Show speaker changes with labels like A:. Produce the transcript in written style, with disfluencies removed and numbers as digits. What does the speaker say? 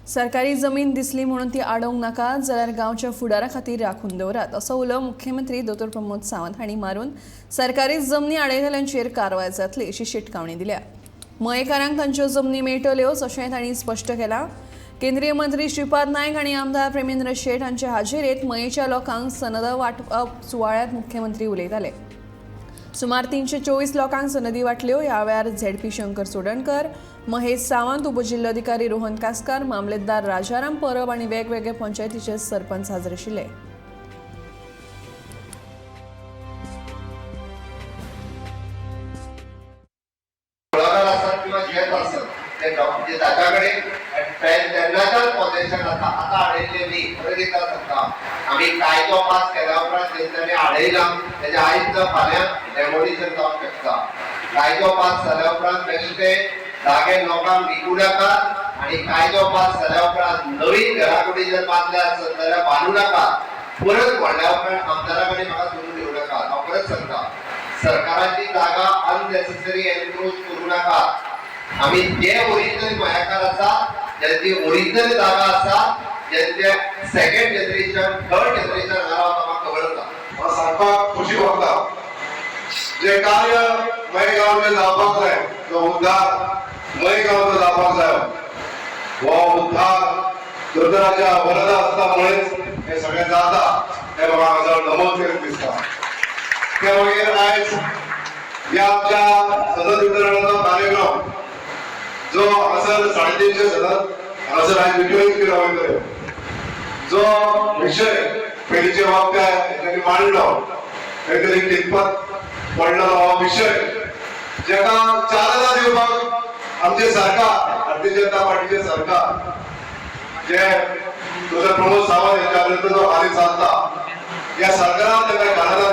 A: सरकारी जमीन दिसली म्हणून ती आडोवंक नाका जाल्यार गांवच्या फुडारा खातीर राखून दवरात असो उलो मुख्यमंत्री दोतोर प्रमोद सावंत हांणी मारून सरकारी जमनी आडयतल्यांचेर कारवाय जातली अशी शिटकावणी दिल्या. मयेकारांक तांच्यो जमनी मेळटल्योच अशें तांणी स्पश्ट केलां. केंद्रीय मंत्री श्रीपाद नायक आनी आमदार प्रेमेंद्र शेट हांचे हाजेरेंत मयेच्या लोकांक सनद वांटप सुवाळ्यांत मुख्यमंत्री उलयताले. सुमार 324 लोकांक सनदी वांटल्यो. ह्या वेळार झेडपी शंकर चोडणकर, महेश सावंत, उपजिल्लोधिकारी रोहन कासकार, मामलेदार राजाराम परब आनी वेगवेगळे पंचायतीचे सरपंच हाजीर आशिल्ले.
B: कुळागर आसत किंवा शेत आसत ते म्हणजे ताच्या कडेन तेन्नाच्याच पॉझेशन आसा, आतां आडयल्ले न्ही. परत एकदां सांगता, आमी कायदो पास केल्या उपरांत तेंच्यांनी आडयला तेजें आयज फाल्यां डेमोलिशन जावंक शकता. कायदो पास जाल्या उपरांत बेश्टे जागे लोकांक विकूं नाकात आनी कायदो पास जाल्या उपरांत नवीन घरा कडेन जर बांदले आसत जाल्यार बांदू नाकात. परत व्हडल्या उपरांत आमदारा कडेन म्हाका सोदून येवं नाकात. हांव परत सांगता, सरकाराची जागा अननेसेसरी एनक्रोच करू नाकात. आमी जे ओरिजिनल मयेकार आसा, ज्यांची ओरिजिनल जागा आसा, ज्यांचे सेकंड जनरेशन, थर्ड जनरेशन हांगा रावता, म्हाका खबर आसा.
C: म्हाका सांगपाक खुशी भोगता, जे कार्य मये गांवांत जावपाक जाय, जो उद्धार मये गांवांत जावपाक जाय, हो उद्धार दोतोराच्या वरदा आसता मुळेच हे सगळें जाता हें म्हाका हांगासर नमूद करीत दिसता. त्या मागीर आयज ह्या आमच्या सनद वितरणाचो कार्यक्रम जो हांगासर 350 सनद हांगासर आयज वितरीत केलो वयतले, जो विशय पयलींचे वक्ते हेंच्यांनी मांडलो, खंय तरी कितपत पडलो हो विशय, जेका चालना दिवपाक आमचे सरकार, भारतीय जनता पार्टीचे सरकार, जे दोतोर प्रमोद सावंत यांच्या विरुद्ध जो हाली चलता, या सरकारान ताका चालना